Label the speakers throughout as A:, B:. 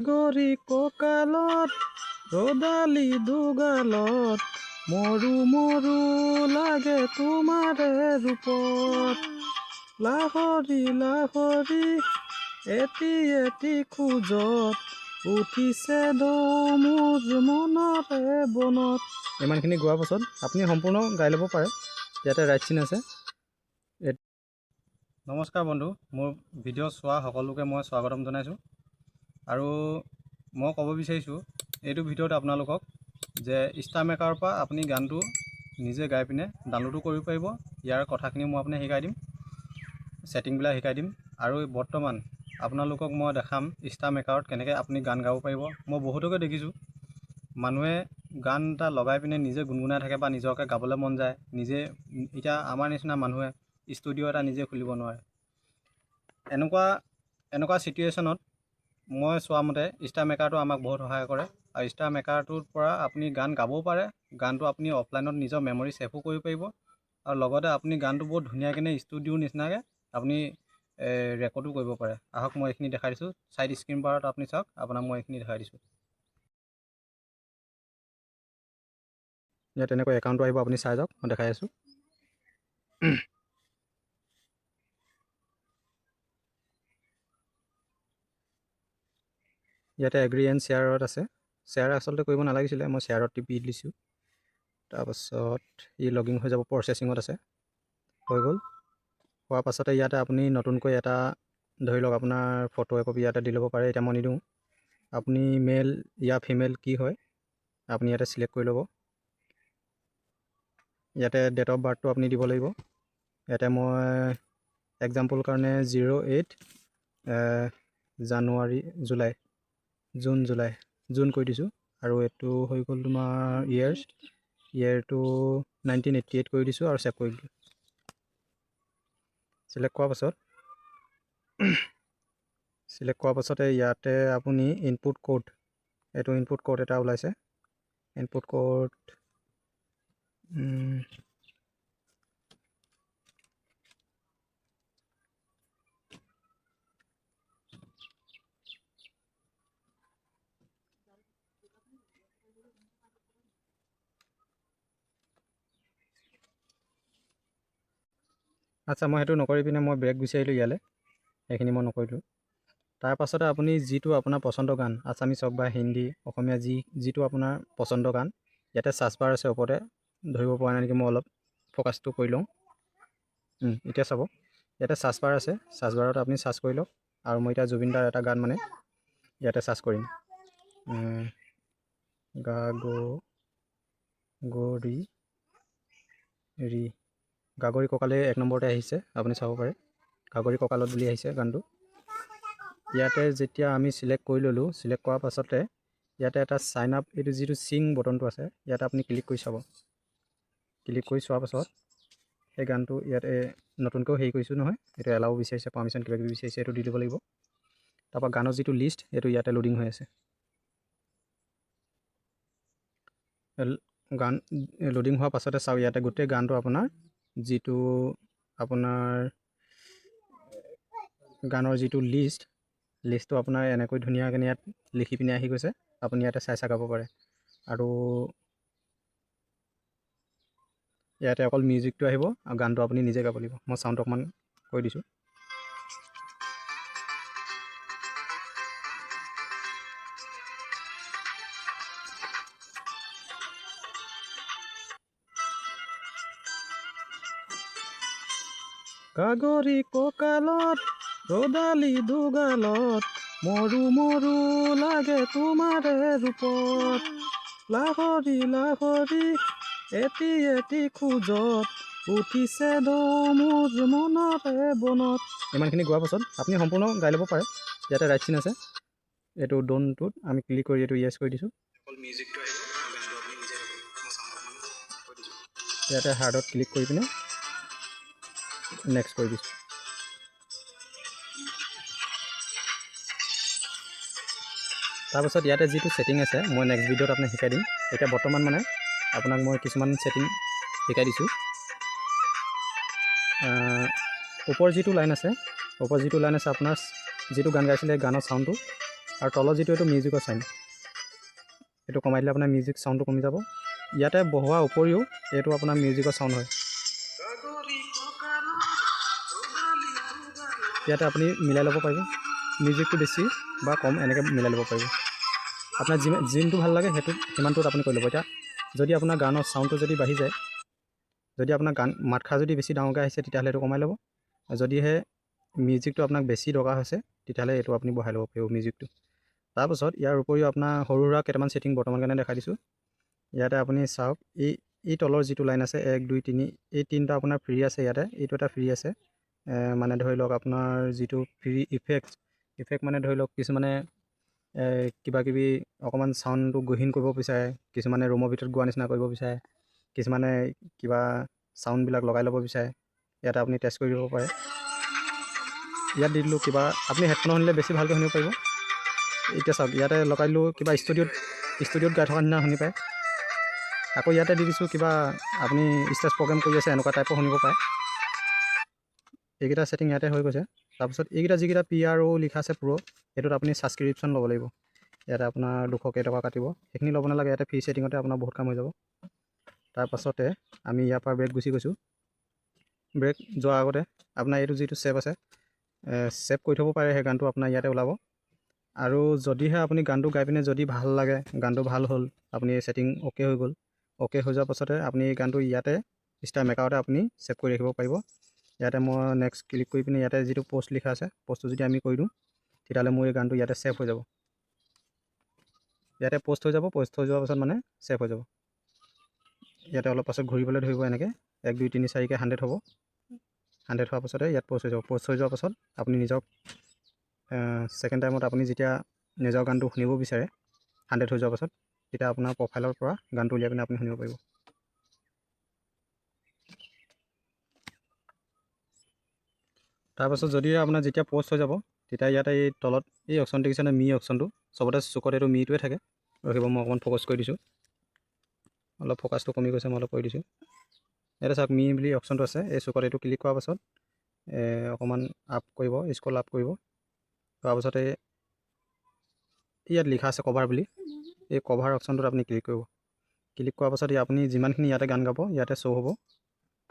A: গাগৰি কঁকালত, ৰ'দালি দুগালত, মৰো মৰো লাগে তোমাৰে ৰূপত। লাহৰি লাহৰি এটি এটি খোজত উঠিছে ঢৌ মোৰ মনৰে বনত। ইমানখিনি গোৱাৰ পাছত আপুনি সম্পূৰ্ণ গাই ল'ব পাৰে। ইয়াতে ৰাইট চিন আছে। নমস্কাৰ বন্ধু, মোৰ ভিডিঅ' চোৱা সকলোকে মই স্বাগতম জনাইছোঁ আৰু মই ক'ব বিচাৰিছোঁ এইটো ভিডিঅ'ত আপোনালোকক যে ষ্টাৰ মেকাৰৰ পৰা আপুনি গানটো নিজে গাই পিনে ডাউনলোডো কৰিব পাৰিব। ইয়াৰ কথাখিনি মই আপোনাক শিকাই দিম, ছেটিংবিলাক শিকাই দিম আৰু বৰ্তমান আপোনালোকক মই দেখাম ষ্টাৰ মেকাৰত কেনেকৈ আপুনি গান গাব পাৰিব। মই বহুতকে দেখিছোঁ, মানুহে গান এটা লগাই পিনে নিজে গুণগুণাই থাকে বা নিজকে গাবলৈ মন যায় নিজে। এতিয়া আমাৰ নিচিনা মানুহে ষ্টুডিঅ' এটা নিজে খুলিব নোৱাৰে। এনেকুৱা এনেকুৱা চিটুৱেশ্যনত মই চোৱা মতে ষ্টাৰ মেকাৰটো আমাক বহুত সহায় কৰে আৰু ষ্টাৰ মেকাৰটোৰ পৰা আপুনি গান গাবও পাৰে, গানটো আপুনি অফলাইনত নিজৰ মেমৰি ছেভো কৰিব পাৰিব আৰু লগতে আপুনি গানটো বহুত ধুনীয়াকৈ ষ্টুডিঅ'ৰ নিচিনাকৈ আপুনি ৰেকৰ্ডো কৰিব পাৰে। আহক, মই এইখিনি দেখাই দিছোঁ। ছাইড স্ক্ৰীণ বাৰত আপুনি চাওক, আপোনাক মই এইখিনি দেখাই দিছোঁ। ইয়াত তেনেকৈ একাউণ্টটো আহিব, আপুনি চাই যাওক, মই দেখাই আছোঁ। ইয়াতে এগ্ৰি এণ্ড শ্বেয়াৰত আছে। শ্বেয়াৰ আচলতে কৰিব নালাগিছিলে, মই শ্বেয়াৰত টিপি দিছোঁ। তাৰপাছত ই লগ ইন হৈ যাব, প্ৰচেছিঙত আছে, হৈ গ'ল। হোৱাৰ পাছতে ইয়াতে আপুনি নতুনকৈ এটা ধৰি লওক আপোনাৰ ফটো একপি ইয়াতে দি ল'ব পাৰে। এতিয়া মই নিদিওঁ। আপুনি মেল ইয়া ফিমেল কি হয়, আপুনি ইয়াতে চিলেক্ট কৰি ল'ব। ইয়াতে ডেট অফ বাৰ্থটো আপুনি দিব লাগিব। ইয়াতে মই এক্সাম্পল কাৰণে 08 জানুৱাৰী, জুলাই, জুন, জুলাই, জুন কৰি দিছোঁ আৰু এইটো হৈ গ'ল তোমাৰ ইয়েৰটো 1988 কৰি দিছোঁ আৰু ছেভ কৰি দিলোঁ। চিলেক্ট কৰাৰ পাছতে ইয়াতে আপুনি ইনপুট ক'ড, এইটো ইনপুট ক'ড এটা ওলাইছে। ইনপুট ক'ড, আচ্ছা, মই সেইটো নকৰি পিনে মই ব্ৰেক গুচি আহিলোঁ ইয়ালৈ, সেইখিনি মই নকৰিলোঁ। তাৰপাছতে আপুনি যিটো আপোনাৰ পচন্দৰ গান, আছামিছ হওক বা হিন্দী, অসমীয়া, যিটো আপোনাৰ পচন্দৰ গান, ইয়াতে চাৰ্চ বাৰ আছে ওপৰতে। ধৰিব পৰা নাই নেকি? মই অলপ ফ'কাছটো কৰি লওঁ। এতিয়া চাব, ইয়াতে চাৰ্চ বাৰ আছে। চাৰ্চ বাৰত আপুনি চাৰ্চ কৰি লওক আৰু মই এতিয়া জুবিন দাৰ এটা গান মানে ইয়াতে চাৰ্চ কৰিম। গা গ গৰি ৰি গাগৰি কঁকালে এক নম্বৰতে আহিছে, আপুনি চাব পাৰে। গাগৰি কঁকালত বুলি আহিছে গানটো। ইয়াতে যেতিয়া আমি চিলেক্ট কৰি ল'লোঁ, চিলেক্ট কৰাৰ পাছতে ইয়াতে এটা চাইন আপ, এইটো যিটো চিং বটনটো আছে, ইয়াতে আপুনি ক্লিক কৰি চাব। ক্লিক কৰি চোৱাৰ পাছত সেই গানটো ইয়াতে নতুনকৈও হেৰি কৰিছোঁ নহয়, এইটো এলাও বিচাৰিছে, পাৰ্মিশ্যন কিবা কিবি বিচাৰিছে, এইটো দি দিব লাগিব। তাৰপৰা গানৰ যিটো লিষ্ট, সেইটো ইয়াতে লোডিং হৈ আছে। গান লোডিং হোৱাৰ পাছতে চাওক, ইয়াতে গোটেই গানটো আপোনাৰ যিটো আপোনাৰ গানৰ যিটো লিষ্ট, লিষ্টটো আপোনাৰ এনেকৈ ধুনীয়াকৈ ইয়াত লিখি পিনে আহি গৈছে। আপুনি ইয়াতে চাই চাই গাব পাৰে আৰু ইয়াতে অকল মিউজিকটো আহিব আৰু গানটো আপুনি নিজে গাব লাগিব। মই চাউণ্ডটো অকণমান কৰি দিছোঁ। গাগৰি কঁকালত, ৰ'দালি দুগালত, মৰো মৰো লাগে তোমাৰে ৰূপত। লাহৰি লাহৰি এটি এটি খোজত উঠিছে ঢৌ মোৰ মনৰে বনত। ইমানখিনি গোৱাৰ পাছত আপুনি সম্পূৰ্ণ গাই ল'ব পাৰে। ইয়াতে ৰাইট চিন আছে, এইটো ডনটোত আমি ক্লিক কৰি এইটো য়েছ কৰি দিছোঁ।
B: অকল মিউজিকটো আহিব আৰু গানটো আপুনি নিজে গাব লাগিব। মই চাউণ্ড অকণমান কৰি দিছোঁ।
A: ইয়াতে হাৰ্ডত ক্লিক কৰি পিনে নেক্সট কৰি দিছোঁ। তাৰপাছত ইয়াতে যিটো ছেটিং আছে, মই নেক্সট ভিডিঅ'ত আপোনাক শিকাই দিম। এতিয়া বৰ্তমান মানে আপোনাক মই কিছুমান ছেটিং শিকাই দিছোঁ। ওপৰ যিটো লাইন আছে, ওপৰ যিটো লাইন আছে, আপোনাৰ যিটো গান গাইছিলে গানৰ চাউণ্ডটো আৰু তলত যিটো এইটো মিউজিকৰ চাইন, এইটো কমাই দিলে আপোনাৰ মিউজিক চাউণ্ডটো কমি যাব। ইয়াতে বহোৱাৰ উপৰিও এইটো আপোনাৰ মিউজিকৰ চাউণ্ড হয়। ইয়াতে আপুনি মিলাই ল'ব পাৰিব, মিউজিকটো বেছি বা কম এনেকৈ মিলাই ল'ব পাৰিব। আপোনাৰ যোনটো ভাল লাগে সেইটো সিমানটোত আপুনি কৰি ল'ব। এতিয়া যদি আপোনাৰ গানৰ চাউণ্ডটো যদি বাঢ়ি যায়, যদি আপোনাৰ গান মাতষাৰ যদি বেছি ডাঙৰকৈ আহিছে, তেতিয়াহ'লে এইটো কমাই ল'ব। যদিহে মিউজিকটো আপোনাক বেছি দৰকাৰ হৈছে, তেতিয়াহ'লে এইটো আপুনি বঢ়াই ল'ব পাৰিব মিউজিকটো। তাৰপাছত ইয়াৰ উপৰিও আপোনাৰ সৰু সুৰা কেইটামান ছেটিং বৰ্তমান কাৰণে দেখাই দিছোঁ। ইয়াতে আপুনি চাওক, এই তলৰ যিটো লাইন আছে 1, 2, 3, এই তিনিটা আপোনাৰ ফ্ৰী আছে। ইয়াতে এইটো এটা ফ্ৰী আছে। মানে ধৰি লওক আপোনাৰ যিটো ফ্ৰী ইফেক্ট, মানে ধৰি লওক কিছুমানে কিবা কিবি অকণমান চাউণ্ডটো গহীন কৰিব বিচাৰে, কিছুমানে ৰুমৰ ভিতৰত গোৱা নিচিনা কৰিব বিচাৰে, কিছুমানে কিবা চাউণ্ডবিলাক লগাই ল'ব বিচাৰে, ইয়াতে আপুনি টেষ্ট কৰি দিব পাৰে। ইয়াত দি দিলোঁ কিবা, আপুনি হেডফোনত শুনিলে বেছি ভালকৈ শুনিব পাৰিব। এতিয়া চাওক, ইয়াতে লগাই দিলোঁ কিবা ষ্টুডিঅ'ত গাই থকা নিচিনা শুনি পায়। আকৌ ইয়াতে দি দিছোঁ কিবা আপুনি ষ্টেজ প্ৰগ্ৰেম কৰি আছে এনেকুৱা টাইপৰ শুনিব পাৰে। এইকেইটা ছেটিং ইয়াতে হৈ গৈছে। তাৰপিছত এইকেইটা যিকেইটা PRO লিখা আছে প্ৰ', সেইটোত আপুনি ছাবস্ক্ৰিপশ্যন ল'ব লাগিব। ইয়াতে আপোনাৰ 200 কেইটকা কাটিব, সেইখিনি ল'ব নালাগে। ইয়াতে ফ্ৰী ছেটিঙতে আপোনাৰ বহুত কাম হৈ যাব। তাৰপাছতে আমি ইয়াৰ পৰা ব্ৰেক গুচি গৈছোঁ। ব্ৰেক যোৱাৰ আগতে আপোনাৰ এইটো যিটো ছেভ আছে, ছেভ কৰি থ'ব পাৰে, সেই গানটো আপোনাৰ ইয়াতে ওলাব। আৰু যদিহে আপুনি গানটো গাই পিনে যদি ভাল লাগে, গানটো ভাল হ'ল, আপুনি ছেটিং অ'কে হৈ গ'ল, অ'কে হৈ যোৱাৰ পাছতে আপুনি এই গানটো ইয়াতে ষ্টাৰ মেকাৰতে আপুনি ছেভ কৰি ৰাখিব পাৰিব। ইয়াতে মই নেক্সট ক্লিক কৰি পিনে ইয়াতে যিটো পষ্ট লিখা আছে, পষ্টটো যদি আমি কৰি দিওঁ, তেতিয়াহ'লে মোৰ এই গানটো ইয়াতে ছেভ হৈ যাব। ইয়াতে পষ্ট হৈ যাব। পষ্ট হৈ যোৱাৰ পাছত মানে ছেভ হৈ যাব। ইয়াতে অলপ পাছত ঘূৰিবলৈ ধৰিব এনেকৈ, 1, 2, 3, 4কৈ 100 হ'ব। 100 হোৱাৰ পাছতে ইয়াত পষ্ট হৈ যাব। পষ্ট হৈ যোৱাৰ পাছত আপুনি নিজক ছেকেণ্ড টাইমত আপুনি যেতিয়া নিজৰ গানটো শুনিব বিচাৰে 100 হৈ যোৱাৰ পাছত, তেতিয়া আপোনাৰ প্ৰফাইলৰ পৰা গানটো উলিয়াই পিনে আপুনি শুনিব পাৰিব। তাৰপাছত যদি আপোনাৰ যেতিয়া পষ্ট হৈ যাব, তেতিয়া ইয়াতে এই তলত এই অপশ্যনটো দেখিছেনে, মি অপশ্যনটো, চবতে চুকত এইটো মিটোৱে থাকে। ৰখিব, মই অকণমান ফ'কাছ কৰি দিছোঁ, অলপ ফ'কাছটো কমি গৈছে, মই অলপ কৰি দিছোঁ। ইয়াতে চাওক, মি বুলি অপশ্যনটো আছে এই চুকত, এইটো ক্লিক কৰাৰ পাছত অকণমান আপ কৰিব, স্ক্ৰল আপ কৰিব। কৰাৰ পাছতে ইয়াত লিখা আছে কভাৰ বুলি, এই কভাৰ অপশ্যনটোত আপুনি ক্লিক কৰিব। ক্লিক কৰাৰ পাছত আপুনি যিমানখিনি ইয়াতে গান গাব ইয়াতে শ্ব' হ'ব।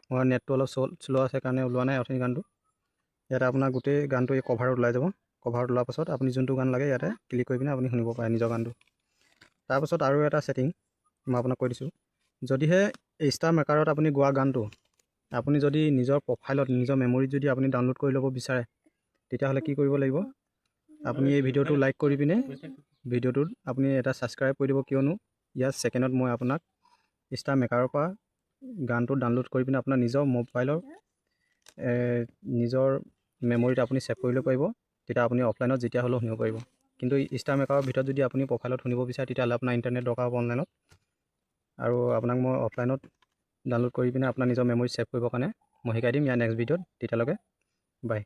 A: মোৰ নেটটো অলপ শ্ল' আছে কাৰণে ওলোৱা নাই অথনি গানটো। ইয়াতে আপোনাৰ গোটেই গানটো এই কভাৰত ওলাই যাব। কভাৰত ওলোৱাৰ পাছত আপুনি যোনটো গান লাগে ইয়াতে ক্লিক কৰি পিনে আপুনি শুনিব পাৰে নিজৰ গানটো। তাৰপাছত আৰু এটা ছেটিং মই আপোনাক কৈ দিছোঁ, যদিহে এই ষ্টাৰ মেকাৰত আপুনি গোৱা গানটো আপুনি যদি নিজৰ প্ৰফাইলত নিজৰ মেম'ৰিত যদি আপুনি ডাউনলোড কৰি ল'ব বিচাৰে, তেতিয়াহ'লে কি কৰিব লাগিব, আপুনি এই ভিডিঅ'টো লাইক কৰি পিনে ভিডিঅ'টোত আপুনি এটা ছাবস্ক্ৰাইব কৰি দিব। কিয়নো ইয়াৰ ছেকেণ্ডত মই আপোনাক ষ্টাৰ মেকাৰৰ পৰা গানটো ডাউনলোড কৰি পিনে আপোনাৰ নিজৰ মোবাইলৰ নিজৰ মেম'ৰিত আপুনি ছেভ কৰি ল'ব পাৰিব। তেতিয়া আপুনি অফলাইনত যেতিয়া হ'লেও শুনিব পাৰিব। কিন্তু ষ্টাৰ মেকাৰৰ ভিতৰত যদি আপুনি প্ৰফাইলত শুনিব বিচাৰে, তেতিয়াহ'লে আপোনাৰ ইণ্টাৰনেট দৰকাৰ হ'ব অনলাইনত। আৰু আপোনাক মই অফলাইনত ডাউনলোড কৰি পিনে আপোনাৰ নিজৰ মেম'ৰিত ছেভ কৰিবৰ কাৰণে মই শিকাই দিম ইয়াৰ নেক্সট ভিডিঅ'ত। তেতিয়ালৈকে বাই।